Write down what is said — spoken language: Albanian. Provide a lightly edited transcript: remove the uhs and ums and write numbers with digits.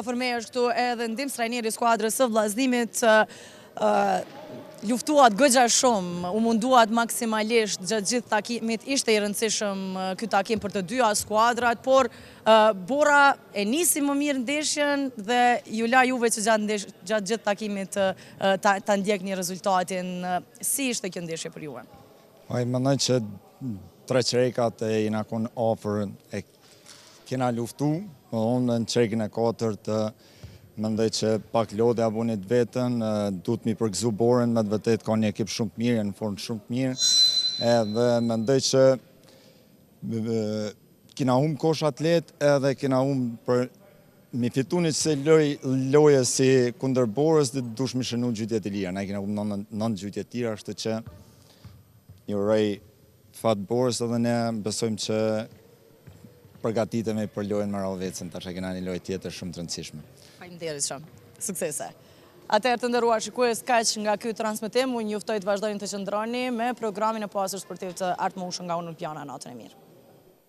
Afër meje është këtu edhe ndihmëstrajneri i skuadrës së Vëllaznimit. Luftuat goxha shumë, u munduat maksimalisht gjatë gjithë takimit, ishte i rëndësishëm ky takim për të dyja skuadrat, por Bora e nisi më mirë ndeshjen dhe ju la juve që gjatë gjatë gjithë takimit ta ta ndjekni rezultatin. Si ishte kjo ndeshje për juve? Ai mendoj që tre çerekat e jena kon afër e Kena luftu, unë në çerekun e katërt mendoj që pak lodhja boni të vetën, duhet mi përgëzu Borën, me të vërtet ka një ekip shumë të mirë, janë në formë shumë të mirë, edhe mendoj që kina humbë kosha të lehtë edhe kina humbë për mi fitu një si loj, loje si kundër Borës dhe dush mi shënu gjujtje të lira. Na kina humbë nëntë gjujtje të lira, kështu që i uroj Fat Borës edhe ne besojmë që përgatitemi për lojën me Rahovecin, tash e kena një lojë tjetër shumë të rëndësishme. Faleminderit shumë. Suksese. Atëherë të nderuar shikues, kaq nga ky transmetim, unë ju ftoj të vazhdoni të qëndroni me programin e pasur sportiv të Art Motion nga unë Ulpiana, natën e mirë.